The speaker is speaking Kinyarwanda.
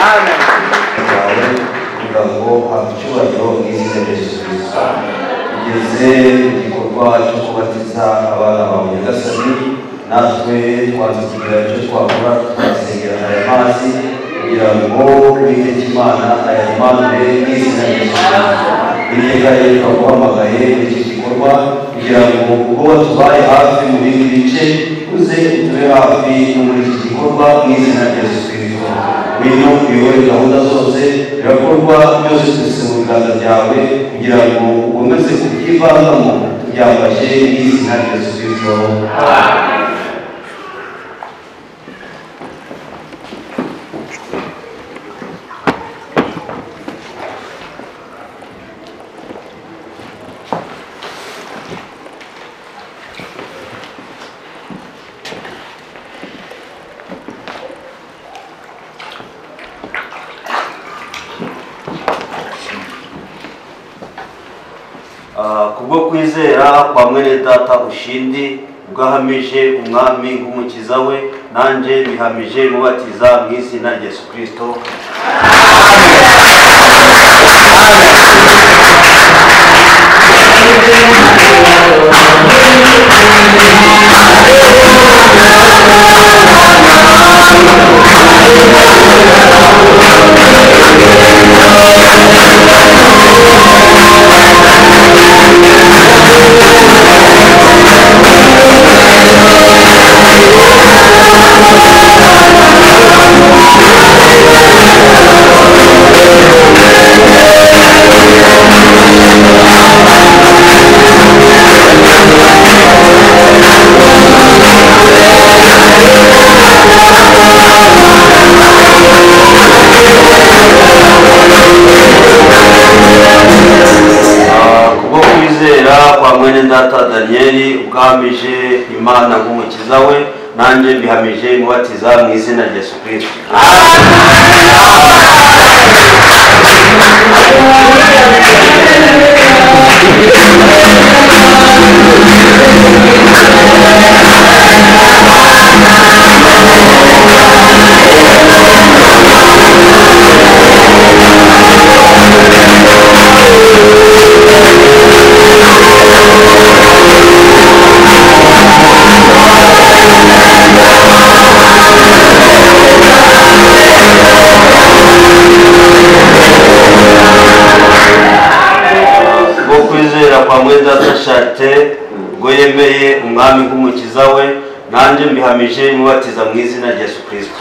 Amen. Kugira ngo habe icyubahiro mu izina rya Yesu Kristo. Tugeze igikorwa cyo kubatiza abana bawe Nyagasani, natwe twanze kugira icyo twakora, twasengera aya mazi kugira ngo Uwiteka Imana ayamanure mu izina rya Yesu Kristo. Iteka rero twaguhamagaye muri iki gikorwa kugira ngo ubwo watubaye hafi mu bindi bice, uze utube hafi no muri iki gikorwa mu izina rya Yesu Kristo. Ngwino uyobore gahunda zose birakorwa byose, twese mu biganza byawe kugira ngo ukomeze kubyivangamo, tubyambaje mu izina rya Yesu Kristo. Kubwo kwizera kwa mwene data Ushindi, ubwahamije umwami nk'umukiza we, nanjye bihamije mubatiza mu izina rya Yesu Kristo. Kubwo kwizera kwa mwene data Daniyeli, ubwahamije Imana nk'umukiza we, nanjye mbihamije mubatiza mu izina rya Yesu Kristo. Kubwo kwizera kwa mwene data Charite, ubwo yemeye umwami nk'umukiza we, nanjye mbihamije mubatiza mu izina rya Yesu Kristo.